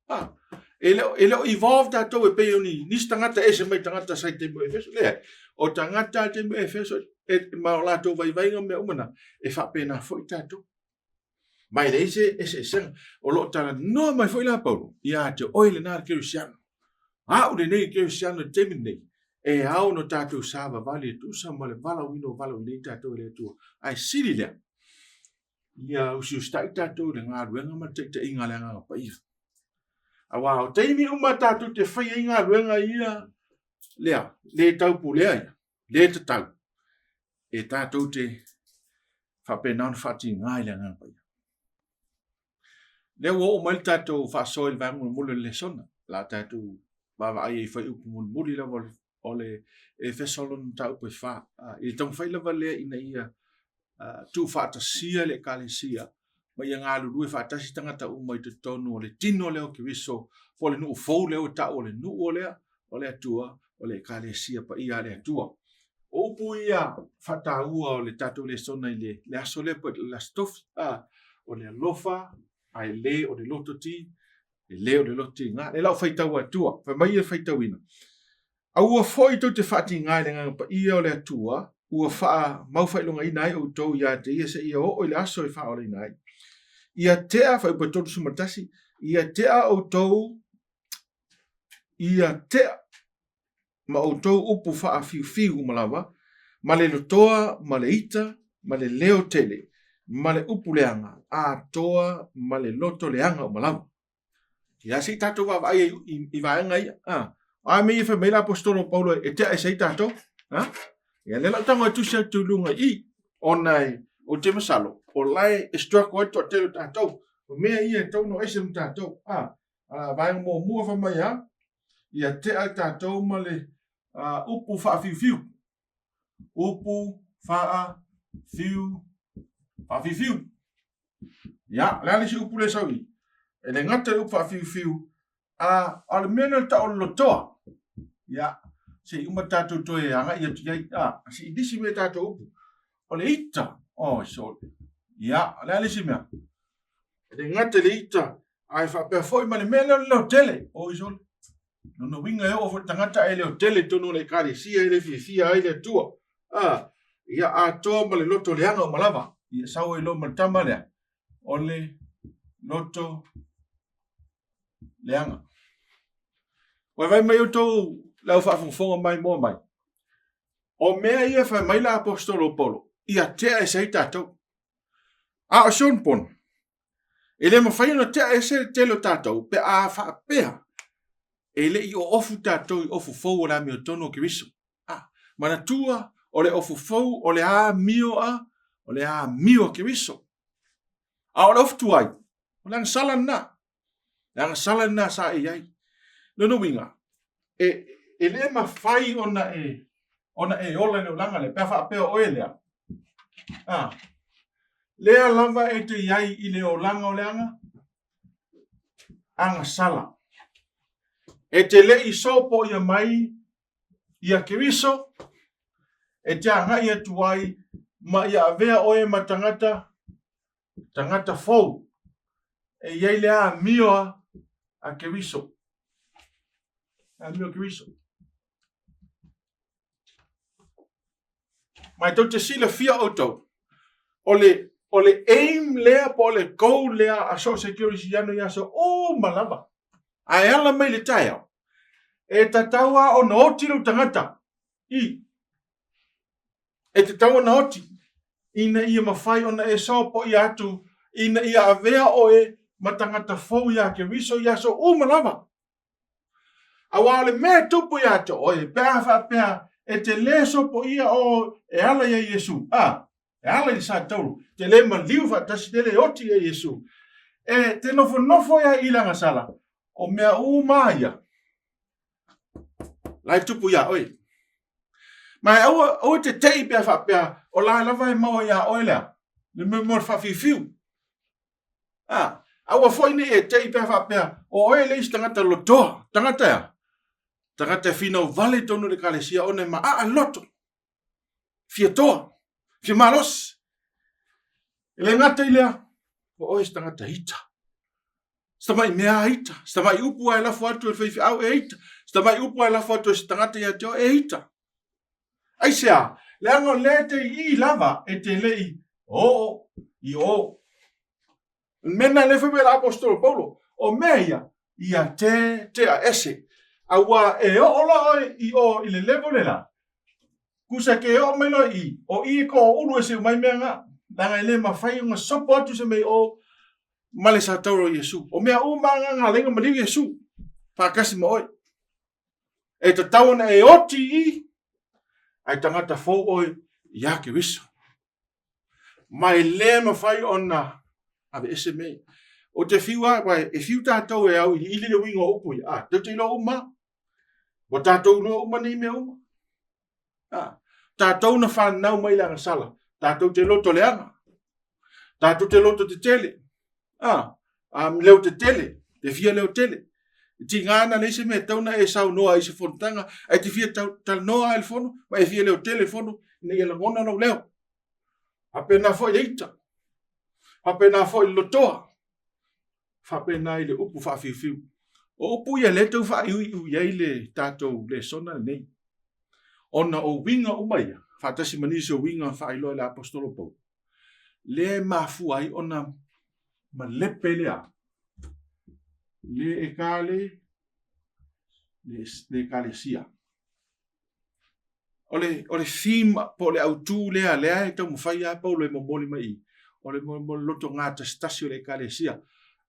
Ah, e le, e le o evolve tatou e pei o ni nisi tagata ese mai tagata sa i taimi o Efeso. Leai, o tagata a taimi o Efeso e, ma o latou vaivaiga mea uma na, e faapena foi tatou. Ma e leai se eseesega. O lo o talanoa mai foi la Paulo, ia te oe lena le Kerisiano. Au lenei Kerisiano i le taimi lenei, e ao ona tatou savavali e tusa ma le valaauina o valaauina ai tatou e le Atua. Ae sili lea, ia usiusitai tatou i le galuega ma le taitaiga a le Agaga Paia. Aua o taimi uma tatou te fai ai galuega ia lea, le taupulea ia, le tatau, e tatou te faapena ona faatiga i le Agaga Paia. Lea ua oo mai le tatou faasoa i le vaega mulimuli o le lesona. La tatou vaavaai ai fuaiupu mulimuli lava o le Efeso lona mataupu e fa. I le taumafai lava lea ina ia tuufaatasia le Ekalesia ma ia galulue faatasi tagata uma i totonu o le tino lea o Keriso, po o le nuu fou lea ua tau o le nuu o lea o le Atua, o le Ekalesia paia a le Atua. O upu ia faataua o le tatou lesona i le, le aso lea po o le Aso Tofi, o le alofa ae le o le loto ti, e le o le loto tiga. Lea la o faitau Atua, fai mai ia faitauina. Aua foi tou te faatiga i le Agaga Paia o le Atua, ua faamaufaailogaina ai outou ia te ia seia oo i le aso e faaolaina ai. Ia tea, fuaiupu e 31, ia tea outou, ia tea ma outou upu faafiufiu uma lava, ma le lotoa, ma le ita, ma le leo tele, ma le upu leaga, atoa ma le loto leaga uma lava. Ia se i tatou vaavaai ai i, i vaega ia. Ah. A me ia fai mai le aposetolo o Paulo e tea ese ai tatou. Ha? Ia lea lau tago e tusi atu i luga i i, ona e, ou te masalo, o lae e struggle ai le toatele o tatou. O mea ia e tatau ona o ese ma tatou. Ah, ah, vaega muamua fai mai a, ia tea ai tatou ma le uh, upu faafiufiu. Upu faafiu, faafiufiu. Ia, o le a le isi upu lea e sau i i? E le gata i le upu faafiufiu, a o le mea lea o le taololotoa. Ia, se i uma tatou toe agai atu i ai. A, se i nisi mea tatou upu. O le ita. Oi, sole. Ia, o le a le isi mea? E le gata i le ita, ae faapea foi ma le mea lea o le leotele. Oi, sole. Lona uiga e oo foi le tagata ae leotele i totonu o le ekalesia e le fiafia ai le Atua. A, ia atoa ma le loto leaga uma lava. Ia sau ai loa ma le tama lea, o le loto leaga. Ua vaai mai outou le au faafogafoga mai moa mai. O mea ia fai mai le apostolo Paulo, ia tea ese ai tatou. A o Sean Pona, e le mafai ona tea ese le tele o tatou pe a faapea e le i oofu tatou i ofu fou o le amiotonu o Keriso. Ah, manatua o le ofu fou o le amio a, o le amio a Keriso. A o le ofu tuai, o le agasala lena. Le agasala lena sa e i ai. Lona uiga, e, e le mafai ona e, ona e ola i le olaga lea, pe a faapea o oe lea. Ah, lea lava e te i ai i le olaga o le aga, agasala. E te le i sopoia mai ia Keriso e te agai atu ai ma ia avea oe ma tagata, tagata fou e i ai le amio a Keriso. Amio a Keriso. Ma e tou te silafia outou, o le, o le aim lea po o le goal lea a so o se kerisiano i aso uma lava. Ae ala mai le taeao, e tatau lava ona oti lou tagata i e tatau ona oti ina ia mafai ona e sopoia atu ina ia avea oe ma tagata fou iā Keriso i aso uma lava. Aua o le mea e tupu iā te oe, pe a faapea e te lē sopoia o e ala iā Iesu, a, e ala i le sa taulu, te lē maliu faatasi, te lē oti iā Iesu, e te nofonofo ia i le agasala, o mea uma a ia, la e tupu iā oe. Ma e aua, aua te te'i pe a faapea, o la lava e maua iā oe lea, le mea mo le faafiufiu. A, aua foi nei e te'i pe a faapea, o oe le isi tagata lotoa, tagata ea? Tagata e finau vale i totonu o le Ekalesia ona e maaa le loto, fia toa, fia malosi. E le gata i lea, o oe se tagata ita. Se tamai mea a ita, se tamai upu a e lafo atu e le faifeau e ita, se tamai upu a e lafo atu e se tagata ia te oe e ita. Aisea? Leaga o lea e te i lava e te le i oo i o. O le mea lena lea fai mai le apostolo Paulo, o mea ia, ia te tea ese. Aua e oo loa oe i o i le level le la, kusa ke oo mai loa i, o i e ko o ulu ese umai mea nga, leaga e le mafai ona sopo atu se mea i o ma le sa tauro o Iesu. O mea uma nga nga lenga maliu Iesu, faatasi ma oe. E tatau ona e oti i ae tagata fou oe iā Keriso. Ma e le mafai ona aveese mea ia. O te fiu lava, aua e fiu tatou e auiliili le uiga o upu ia, a, tou te iloa uma lava. Ua tatou iloa uma nei mea uma. A, tatou na fanau mai le agasala, tatou te loto leaga, tatou te loto tetele, a, a leo tetele, te fia leo tele. E tiga ana leai se mea e tatau ona e saunoa i se fonotaga, ae te fia talanoa lava i le fono, ma e fia leo tele i le fono, ina ia lagona lou leo. Faapena foi le ita, faapena foi le lotoa, faapena i le upu faafiufiu. O upu ia lea e tau faaiuiu i ai le tatou lesona lenei. Ona o uiga uma ia, faatasi ma nisi o uiga faailoa e le apostolo Paulo, lea e mafua ai ona malepe le a? Le ekale, le, le ekalesia. O le, o le theme po o le autū lea, lea e taumafai lava Paulo e momoli mai i, o le, mo le loto gatasitasi o le ekalesia.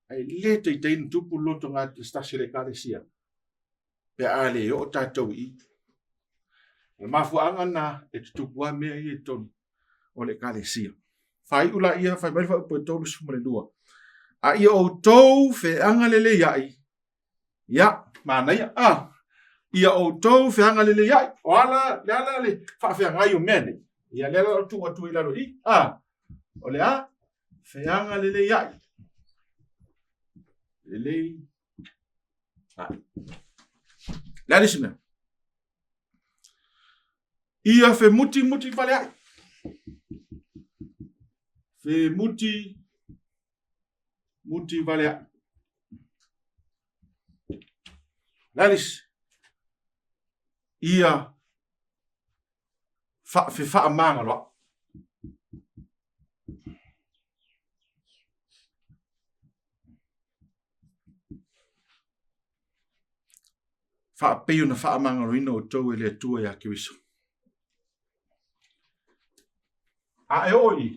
Ae le taitai ona tupu le loto gatasitasi o le ekalesia pe a le oo tatou i i. O le mafuaaga lena e tutupu ai mea ia i totonu o le ekalesia. Faaiu laia, fai mai le faaupu e 32. A ia outou feagalelei ai, ia, manaia, a, ia outou feagalelei ai. O a la, le a la le faafeagai o mea nei? Ia, lea la o tuu atu i lalo i, a, o le a? Feaga lelei ai. Lelei ai. Le a le isi mea? Ia femutimuti vale ai. Femuti muti vale ai. Le a le isi? Ia fefaamagaloai. Faapei ona faamagaloina outou e le Atua ia Keriso. A e oo i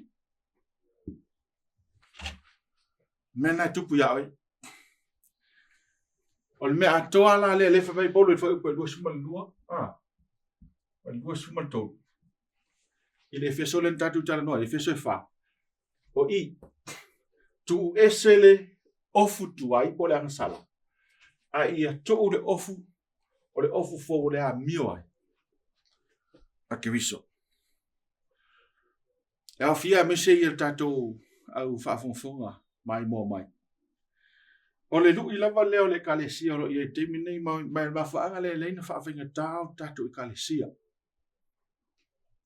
mea na e tupu iā oe. O le mea atoa la lea lea fai mai Paulo i le fuaiupu e 22, a, ma le 23. I le Efeso lea na tatou talanoa ai, Efeso e 4. O i, tuu ese le ofu tuai po o le agasala, a ia tuu le ofu, o le ofu fou o le amio ai a Keriso. E aofia aemaise ia le tatou au faafogafoga maimoa mai. O le lui lava lea o le Ekalesia o lo o i ai i le taimi lenei, ma le mafuaaga lea e leai ona faafaigata o tatou Ekalesia.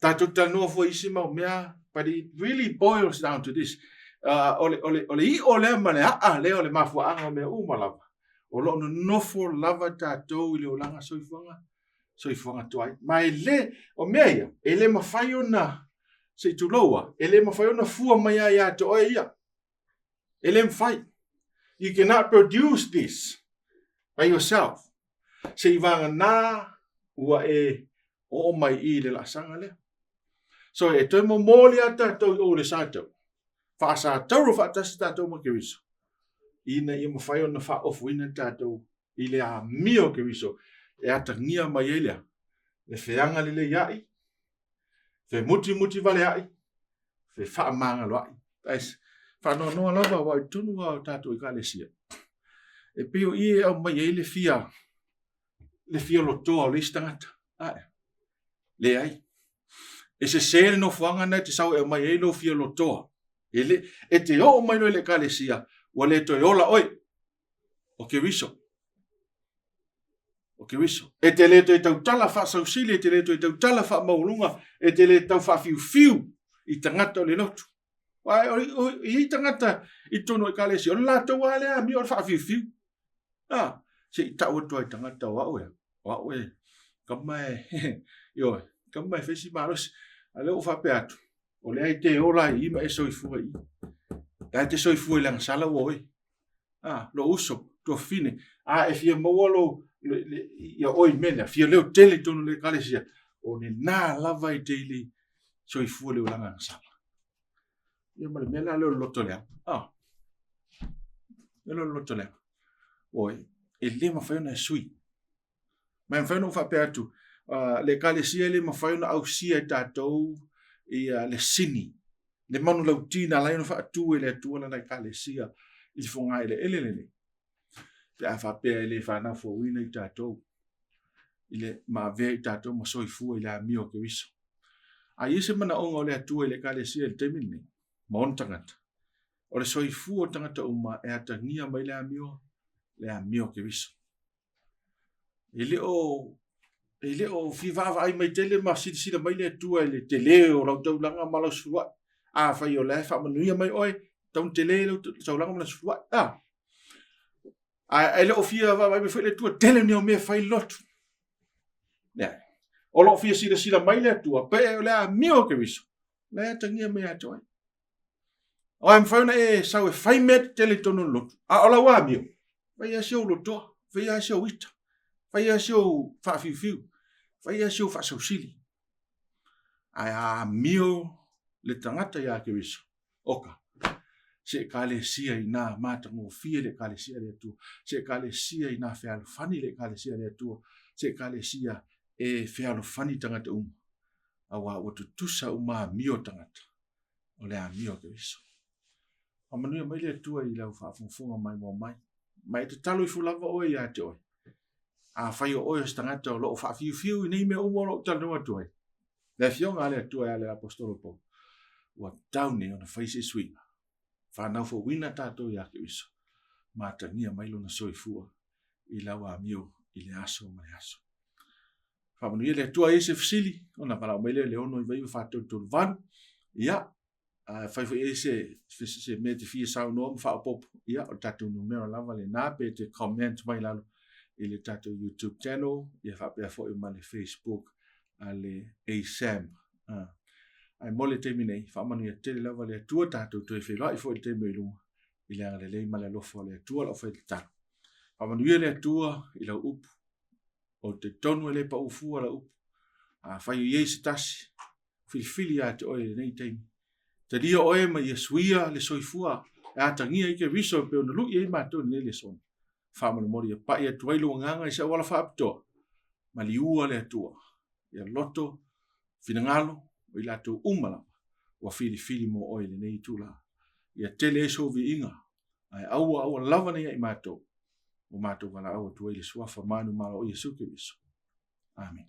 Tatou talanoa foi i isi mau mea, but it really boils down to this. O le iʻo lea ma le aʻa lea o le mafuaaga o mea uma lava, o lo o nonofo lava tatou i le olaga soifuaga, soifuaga tuai. Ma e le, o mea ia, e le mafai ona, se i tulou a, e le mafai ona fua mai lava ia te oe ia. E le mafai. You cannot produce this by yourself. Se i vagana ua e oo mai i le laasaga lea. So e toe momoli a tatou i o le satou. Faasatauro faatasi tatou ma Keriso. Ina ia mafai ona faaofoina tatou i le amio o Keriso e atagia mai ai lea le feaga lelei ai, femutimuti vale ai, fefaamagaloai. Guys, faanoanoa lava aua i totonu lava o tatou Ekalesia, e pei o i e aumai ai le fia le fia lotoa o le isi tagata. Ae, leai. E sese le nofoaga na e te sau e aumai ai lou fia lotoa. E, le, e te oo mai loa i le Ekalesia, ua le toe ola oe. O Keriso. O Keriso. E te le toe tautala faasausili, e te le toe tautala faamaualuga, e te le tau faafiufiu i tagata o le lotu. Aua e i ai tagata i totonu o Ekalesia, o le latou lava lea amio o le faafiufiu. Ah, se i tau atu ai tagata o au e, o au e, kama e, ioe, kama e fai si malosi. A lea ua faapea atu, o lea e te ola i i ma e soifua i i. La e te soifua i le agasala ua oe. Ah, lo uso, tuafafine. A e fia maua lo, le, le, ia oe i mea lea, fia leo tele i totonu o le Ekalesia, o lena lava e te i soifua le olaga agasala. Ia ma le mea la lea o le loto leaga. Ah, mea lea o le loto leaga. Oi, e le mafai ona e sui. Ma e mafai ona ou faapea atu, le Ekalesia e le mafai ona ausia e tatou ia le sini, le manulauti na ala ai ona faatu e le Atua lana Ekalesia i le fogaeleele lenei, pe a faapea e le fanau fouina i tatou, i le ma avea i tatou ma soifua i le amio o Keriso. A i ai se manaoga o le Atua i le Ekalesia i le taimi lenei, ma ona tagata, o le soifua o tagata uma e atagia mai le amio, le amio o Keriso. E le o e le o fia vaavaai mai tele ma silasila mai le Atua i le tele o lau taulaga ma lau sefuluai. Afai o la e faamanuia mai oe, tatau ona tele lau taulaga ma lau sefuluai. A, ae le o fia vaavaai mai foi le Atua, tele ni au mea e fai i le lotu. Leai. O lo o fia silasila mai le Atua, pe o le amio o Keriso, la e atagia mai ia te oe. Aua e mafai ona e sau e fai mea tetele i totonu o le lotu, a o lau amio, fai lava si ou lotoa, fai lava si ou ita, fai lava si ou faafiufiu, fai lava si ou faasausili. Ae a amio le tagata ia Keriso, oka, se Ekalesia inā matagofie le Ekalesia a le Atua, se Ekalesia inā fealofani le Ekalesia a le Atua, se Ekalesia e fealofani tagata uma, auā ua tutusa uma amio tagata. o le amio a Keriso. Faamanuia mai le Atua i lau faafogafoga maimoa mai. Ma e tatalo ifo lava oe ia te oe. Afai o oe o se tagata o lo o faafiufiu i nei mea uma o lo o talanoa atu ai, le Afioga a le Atua e ala i le Aposetolo Paulo, ua tatau nei ona fai se suiga. Faanaufouina tatou ia Keriso, ma atagia mai lona soifua i lau amio i le aso ma le aso. Faamanuia le Atua i se fesili, ona valaau mai lea i le 699 4338. Ia, a fai foi e se, se mea te fia saunoa ma faaopoopo, ia, o le tatou numera lava lena, pe te comment mai lalo i le tatou YouTube channel, ia faapea foi ma le Facebook a le ASAM. Ah. Ae mo le taimi nei, faamanuia tele lava le Atua, tatou toe feiloai foi i le taimi o i luma, i le agalelei ma le alofa o le Atua lau fai tatalo. Faamanuia le Atua i lau upu, ou te tonu e le pau fua lau upu. A fai o i ai se tasi, filifili ia te oe i lenei taimi. Talia oe ma ia suia le soifua e atagia ai Keriso e pei ona lui ai matou i lenei lesona. Faamolemole ia pai atu ai lou agaga i se auala faapitoa, maliua le Atua, ia loto, finagalo, o i latou uma lava ua filifili mo oe i lenei itula. Ia tele ai sou viiga, ae aua aua lava nei ia i matou, ua matou valaau atu ai i le suafa manumalo o Iesu Keriso. Amene.